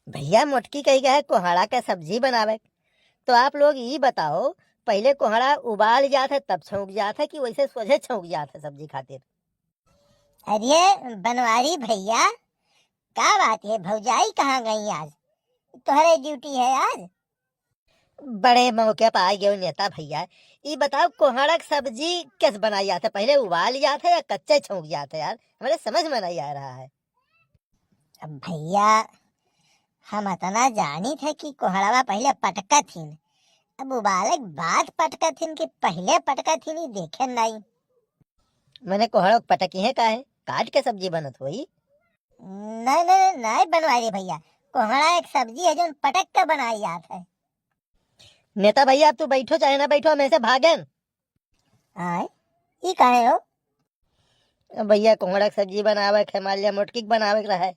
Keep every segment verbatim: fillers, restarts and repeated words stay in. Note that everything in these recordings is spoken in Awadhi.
भइया, मोटकी कही गए कोहड़ा के सब्जी बनावे, तो आप लोग ई बताओ, पहिले कोहड़ा उबाल जात है तब छौंक जात है कि वैसे सोझे छौंक जात है सब्जी खातिर? अरे बनवारी भइया, का बात है, भौजाई कहाँ गई आज? तोहरे ड्यूटी है आज? बड़े मौके पर आ गयो नेता भइया, ई बताओ कोहड़ा के सब्जी कैसे बनाई जात है? पहिले उबाल जात है या कच्चे छौंक जात है यार? हमरे समझ में नहीं आ रहा है। अब भइया, हम अतना जानित है कि कोहड़वा पहिले पटकत हिन, अब उबाले के बाद पटकत हिन कि पहिले पटकत हिन, ई देखे नहीं। मैंने कोहड़ा के पटकी है का है? काट के सब्जी बनत होई। नहीं, नहीं, नहीं बनवारी भइया, कोहड़ा एक सब्जी है जौन पटक के बनाई जात है। नेता भइया, अब तू बैठो चाहे ना बैठो, हम ऐसे भागेन। आय, ई काहे हो? अब भइया, कोहड़ा के सब्जी बनावे के, मान लिया मोटकी के बनावे के रहे,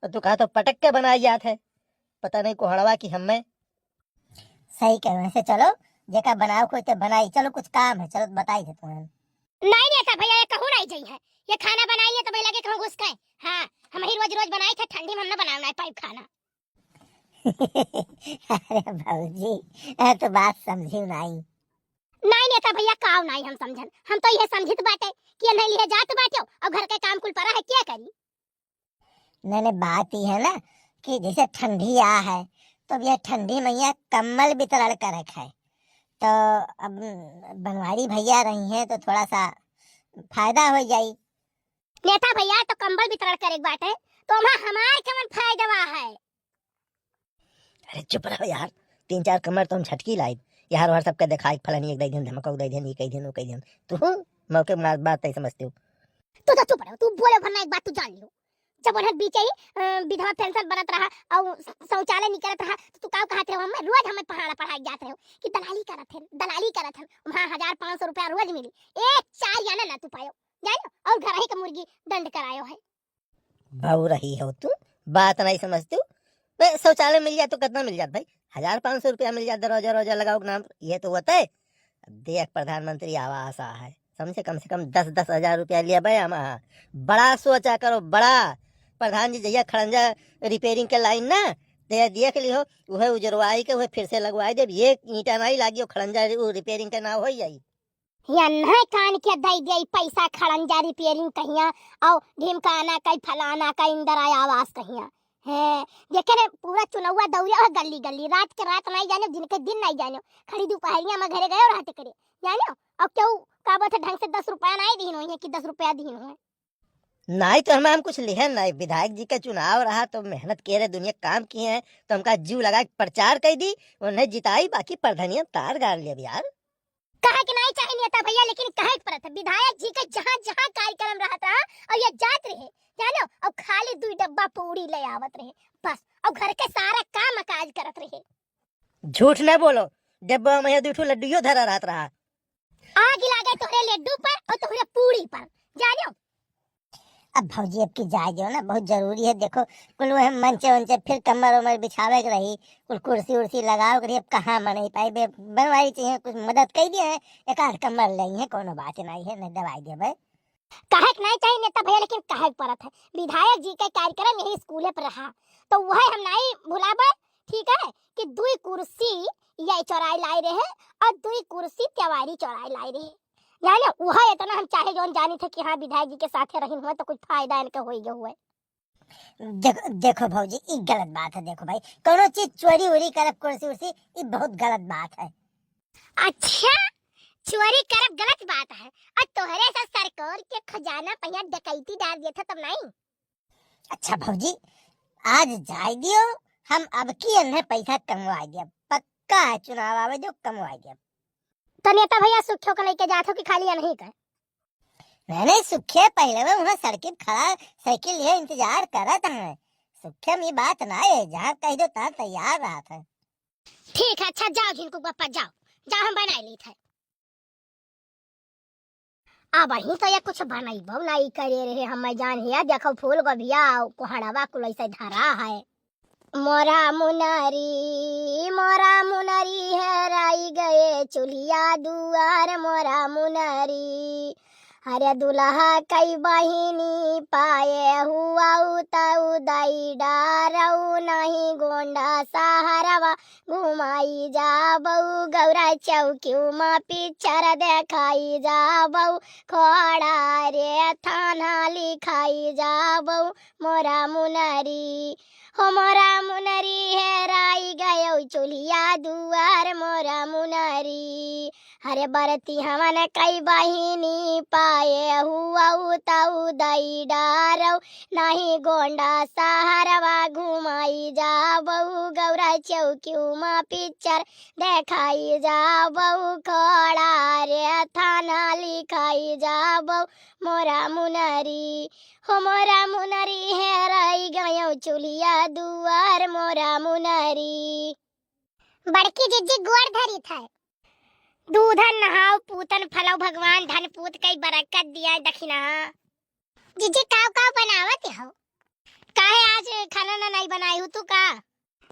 तो तू कहा तो पटक के बनाई जात है, पता नहीं कोहड़वा की हमें। सही कहे, वैसे चलो, जेका बनावे कोई ते बनाई, चलो कुछ काम है, चलो बताई दे तुम्हें। नहीं नेता भइया, ये कहूँ नहीं जाई है, ये खाना बनाई है तो भाई लगे कहूँ घुस गए। हाँ, हम ही रोज रोज बनाई थे, ठंडी में हम ना बनावे नहीं पाई खाना। अरे भौजी, ये तो बात समझी नहीं। नहीं नेता भइया, काव नहीं हम समझन, हम तो ये समझित बाटे कि ये नहीं लिए जात बाटे और घर के काम कुल परा है, क्या करी? नहीं, नहीं, बात ये है ना कि जैसे ठंडी आ है, तो अब ये ठंडी में ये कम्बल वितरण करे के है, तो अब बनवारी भइया रही हैं, तो थोड़ा सा फायदा हो जाई। नेता भइया, तो कम्बल वितरण करे के बाटे, तो वहाँ हमार कवन फायदा है? अरे चुप रहो यार, तीन चार कम्बल तो हम झटकी लाइब, यार वार सबके देखाई, फलानी एक दे दिन, धमका दे दिन, ये कह दिन, वो कह दिन। तू मौके में बात नहीं समझते हो। तू तो चुप रहो, तू बोले भरना एक बात तू जान लियो। जब उन्हें बीचे ही, अ, विधवा पेंशन बनत रहा और शौचालय निकलत रहा, तो तू का कहत रहो? हमें रोज हमें पहाड़ा पढ़ाई जात रहो कि दलाली करत है, दलाली करत है, वहाँ हजार पाँच सौ रुपया रोज मिली, एक चार आना ना तू पायो, जानो, और घर ही के मुर्गी दंड करायो है। बहू रही हो तू, बात नहीं समझतू। बे, शौचालय मिल जात तो कितना मिल जात भाई? हजार पाँच सौ रुपया मिल जात, रोजा रोजा लगाओ के नाम, ये तो होता है। अब देख, प्रधानमंत्री आवास आ है, कम से कम से कम दस दस हजार रुपया लिया बे हम। हाँ, बड़ा सोचा करो, बड़ा। प्रधान जी, जहिया खड़ंजा रिपेयरिंग के लाइन ना, तो ये देख लिहो, वह उजरवाई के वह फिर से लगवाई देब। ये ईंटा नहीं लागियो, खड़ंजा रि-, उ रिपेयरिंग के ना हो जाई। यन्हे कान के दई दिया ई पैसा खड़ंजा रिपेयरिंग कहिया, और ढिमकाना कई फलाना कई इंदिरा आवास कहिया। हैं, देखे ने पूरा चुनौवा दौड़िया है गली गली, रात के रात नहीं जाने, दिन के दिन नहीं जाने, खड़ी दोपहरिया में घरे गए रहते करे, जाने, और क्यों का बोलते ढंग से दस रुपया नहीं दीन हुई है कि दस रुपया दीन हुए। नहीं तो हमें हम कुछ लिहे नहीं, विधायक जी का चुनाव रहा तो मेहनत किए रहे, दुनिया काम किए हैं, तो हमका जीव लगा के प्रचार कर दी, उन्हें जिताई, बाकी प्रधानिया तार गाड़ लिया यार। कहे के नहीं चाहे नेता भइया, लेकिन कहे के पड़त है। विधायक जी के जहाँ जहाँ कार्यक्रम रहत रहा और ये जात रहे, जानो, और खाली दुई डब्बा पूरी ले आवत रहे बस, और घर के सारा काम काज करत रहे। झूठ ना बोलो, डब्बा में दू ठो लड्डूयो धरा रहत रहा। आग लागे तोहरे लड्डू पर और तोहरे पूरी पर, जानो। अब भौजी, अब की जाए दियो ना, बहुत जरूरी है। देखो, कुल वह मंचे वंचे, फिर कमर उमर बिछावे के रही, कुल कुर्सी उर्सी लगावे के रही, अब कहाँ मनई पाई बे? बनवाई चाहिए, कुछ मदद कर दिए हैं, एक आध कमर ले है, कोनो बात नहीं है, नहीं दवाई देबे। कहे के नहीं चाहिए नेता भइया, लेकिन कहे के पड़त है, विधायक जी के कार्यक्रम यही स्कूले पर रहा, तो वह हम नहीं भुलाबे। ठीक है कि दुई कुर्सी ये चौराई लाई रहे और दुई कुर्सी तिवारी चौराई लाई रहे, जाने, वह इतना हम चाहे जौन जानी थे कि हाँ, विधायक जी के साथे रहिन हुए तो कुछ फायदा इनके होई गए हुए। देखो, देखो भौजी, ई गलत बात है। देखो भाई, कोनो चीज चोरी उरी करब, कुर्सी उर्सी, ई बहुत गलत बात है। अच्छा, चोरी करब गलत बात है, और तोहरे से सरकार के खजाना पहिया डकैती डाल दिया था तब नहीं? अच्छा भौजी, आज जाए दियो, हम अब की अन्हे पैसा कमवाए दिया, पक्का है, चुनाव आवे जो कमवाए दिया। तो नेता भइया सुखियो के लेके जात हो कि खाली अनही का? नहीं, नहीं, सुखे पहले में वहाँ सड़की पे खड़ा साइकिल लिए इंतजार करत हैं। सुखे में बात ना है, जहाँ कह दो तहाँ तैयार रहत है। ठीक है, अच्छा जाओ झिनकू बप्पा, जाओ, जाओ हम बनाए ली थे। अब ही तो ये कुछ बनैबो नहीं करे रहे हम जान हिया, देखो फूल गोभिया कोहड़वा कुल ऐसे धरा है। मोरा मुनरी, मोरा मुनरी हेराई गए चुलिया दुआर, मोरा मुनरी। हरे दुलहा कई बहिनी पाए हुआउ तउ दई डारउ, नाहीं गोंडा सहरवा घुमाई जाबउ, गौरा चौकिउ मा पिक्चर देखाई जाबउ, खोड़ा रे थाना लिखाई जाबउ, मोरा मुनरी। हो मोरा मुनरी हेराई गयउ चुलिया दुआर मोरा मुनरी। हरे बरती हमन कई बहिनी पाए हुआउ तउ दई डारउ, नाहीं गोंडा सहरवा घुमाई जाबउ, गौरा चौकिउ मा पिक्चर देखाई जाबउ, खोड़ा रे थाना लिखाई जाबउ, मोरा मुनरी। हो मोरा मुनरी हेराई गयउ चुलिया दुआर मोरा मुनरी। बड़की जिज्जी गोड़ धरित है। दूधन नहाओ पूतन फलउ भगवान धन पूत कई बरकत दिया दखिना। जिज्जी काव काव बनावत हो? काहे आज खाना ना नाई बनाई हू तू का?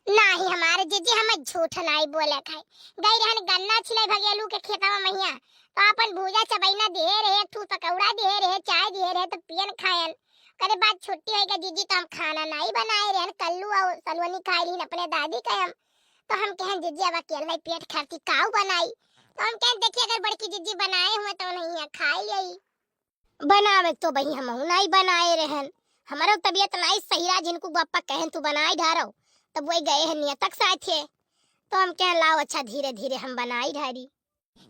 नाहीं हमारे जिज्जी हम झूठ नाई बोले खाए। गई रहन गन्ना छिलाई भगेलू के खेतवा महिया, तो आपन भूजा चबैना दिहे रहे, एक ठू पकौड़ा दिहे रहे, चाय दिहे रहे, तो पियन खायन। करे बाद छुट्टी होइगा जिज्जी तो हम खाना नाई बनाए रहन, कल्लू अउ सलवनी खाए रहीन अपने दादी के हम। तो हम कहन जिज्जी अब अकेले पेट खाती काऊ बनाई, तो हम कहन देखिए अगर बड़की जिज्जी बनाए हुए तो उन्हें यहाँ खाए आई। बनावे तो बही हमहू नाई बनाए रहन, हमरो तबियत नाई सही रहा, जिनको बापा कहन तू बनाए ढारो, तब वही गए हैं नियतक साथे। तो हम कहन लाओ अच्छा धीरे धीरे हम बनाई ढारी।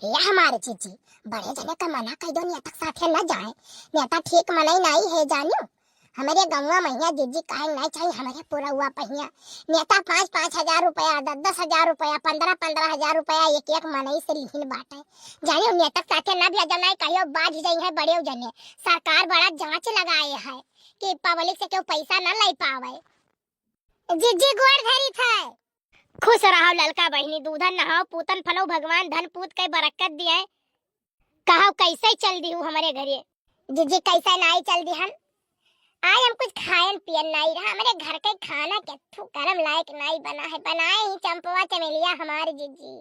ए हमारे जीजी, बड़े जने का मना कह दो, नेता के साथे न जाए। नेता ठीक मनई नाई है जानियो। हमरे गौवा महिया जीजी काहे नाई चाहिए, हमरे पुरौवा पहिया। नेता पाँच पाँच हजार रुपया, दस दस हजार रुपया, पन्द्रह पन्द्रह हजार रुपया एक एक मनई से लिहिन बाटे। जानियो नेता के साथे न भेजो, नाई कहियो बाझ जाई है बड़े जने। सरकार बड़ा जांच लगाए है कि पब्लिक से केहू पैसा न ले पावे। जीजी गोड़ धरी थे। खुश रहो ललका बहिनी, दूधन नहाओ, पूतन फलो, भगवान धन पूत के बरकत दिए। कहो कैसे चल दिहू हमरे घरे? जीजी कैसे नाई चल दिहन? आए हम कुछ खायन पियन नाई रहा, हमरे घर के खाना केथू करम लायक नाई बना है, बनाए ही चंपवा चमेलिया हमारे जीजी।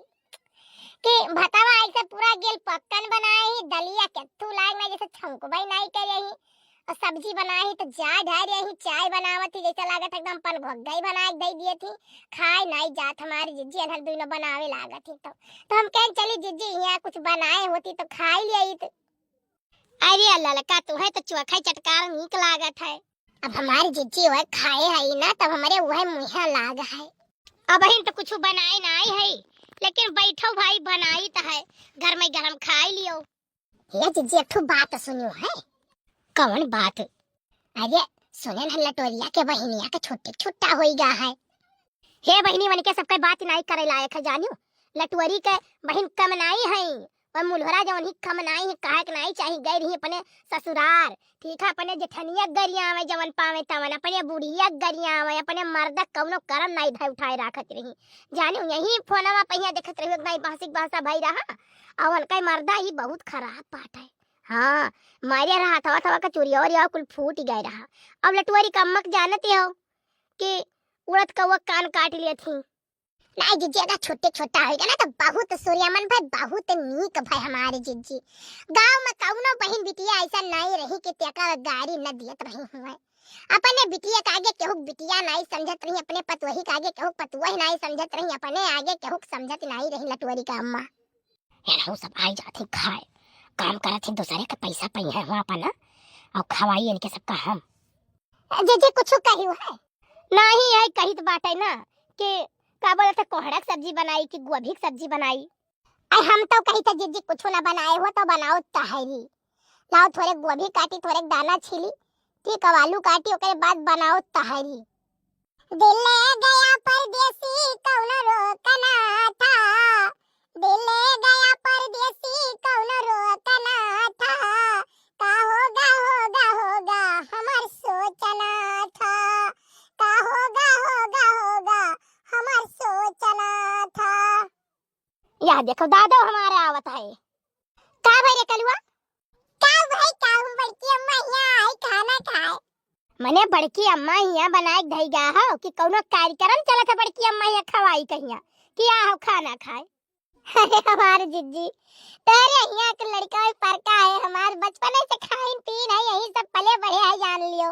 कि भतवा ऐसे पूरा गेल पक्कन बनाए ही, दलिया केथू लायक ना, जैसे छौंकबई नाई करे ही। और सब्जी बनाए ही तो जा ढार रही, चाय बनावत ही, जैसे लागत एकदम पन घोग्गई बना के दे दिए थी। खाए नाई जात हमारी जिज्जी, अनहर दुनो बनावे लागत ही तो। तो हम कहन चली जिज्जी, यहाँ कुछ बनाए होती तो खाई लिया ही तो। अरे ललका, तुहे तो चोखा चटकार नीक लागत है। अब हमारी जिज्जी वह खाए है ना, तब हमरे वह मुँह लाग है। अब हिन तो कुछ बनाए नाई है, लेकिन बैठो भाई, बनाई तो है, घर में गरम खाई लियो। हे जिज्जी, एक ठो बात सुनियो है। कौन बात? अरे सुने न, लटोरिया के बहिनिया के छुट्टी छुट्टा होई गा है। हे बहिनी, वनिके सबके बात नाई करे लायक है जानियो। लटोरी के बहिन कम नाई है, और मुलहरा जवन ही कम नाई है, कहे के नाई चाही, गई रही अपने ससुरार, ठीक है, अपने जेठनिया गरियावे जवन पावे तवन, अपने बुढ़िया गरियावे, अपने मर्दा कौनो करम नाई धै उठाए राखत रही। जानियो यही फोनवा पहिया देखत रही, एक नाई बहसिक बहसा भई रहा, और उनका मर्दा ही बहुत खराब बाटे। हाँ, मारे रहा थवा थवा का चुरिया और या कुल फूट गए रहा। अब लटुआरी का अम्मा के जानते हो कि उड़त कौआ कान काट लिए थी। नाई जिज्जी, अगर छुट्टी छुट्टा होइगा ना तो बहुत सूर्यमन भाई, बहुत नीक भाई हमारे जिज्जी। गाँव में कौनो बहिन बिटिया ऐसा नाई रही कि तेका गारी न दियत रही हुए। अपने बिटिया के आगे केहू बिटिया नाई समझत रही, अपने पतोही के आगे केहू पतोह नाई समझत रही, अपने आगे केहू समझत नाई रही लटुआरी का अम्मा। हे रहू सब आई जात ही खाए, काम करत ही, दूसरे के पैसा पइहे हुआ अपन, और खवाई इनके सबका हम। जीजी कुछ कही है? नाही है, कहित बाटे ना कि का बोलत है, कोहड़ा के सब्जी बनाई कि गोभी के सब्जी बनाई? अरे हम तो कही था जीजी कुछ ना बनाए हो तो बनाओ तहरी। लाओ थोड़े गोभी काटी, थोड़े दाना छीली, ठीक है, आलू काटी, ओकरे बाद बनाओ तहरी। दिल ले गया परदेसी कौन रोकना था, दिल ले गया परदेसी कौन रोकना था, का होगा, होगा, होगा, हमार सोचना था, का होगा, होगा, होगा, हमार सोचना था। यह देखो दादा हमारे आवत है। का भाई रे कलुआ? का भाई, का हम बड़की अम्मा यहाँ आई खाना खाए? मने बड़की अम्मा यहाँ बनाए के धई गा हो कि कौनो कार्यक्रम चलत है, बड़की अम्मा यहाँ खवाई कहिया कि आ हो खाना खाए। अरे हमार जिज्जी, तोहरे हियाँ के लड़का ही परका है, हमार बचपने से खाइन पीन है, यही सब पले बढ़े है, जान लियो।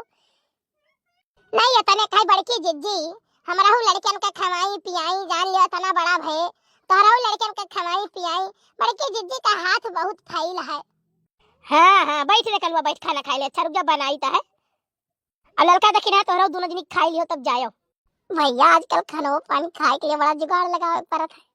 नहीं, एतने खाई बड़की जिज्जी, हमरहू लड़कन के खवाई पियाई, जान लियो, एतना बड़ा भए, तोहरहू लड़कन के खवाई पियाई। बड़की जिज्जी का हाथ बहुत फैल है। हाँ, हाँ, बैठ रे कलुआ, बैठ, खाना खाए ले। अच्छा, रुक जा, बनाई त है। अब ललका देखी ना, तोहरहू दोनों जनी खाई लियो, तब जायो। भैया, आजकल खानो पानी खाए के लिए बड़ा जुगाड़ लगावे पड़त है।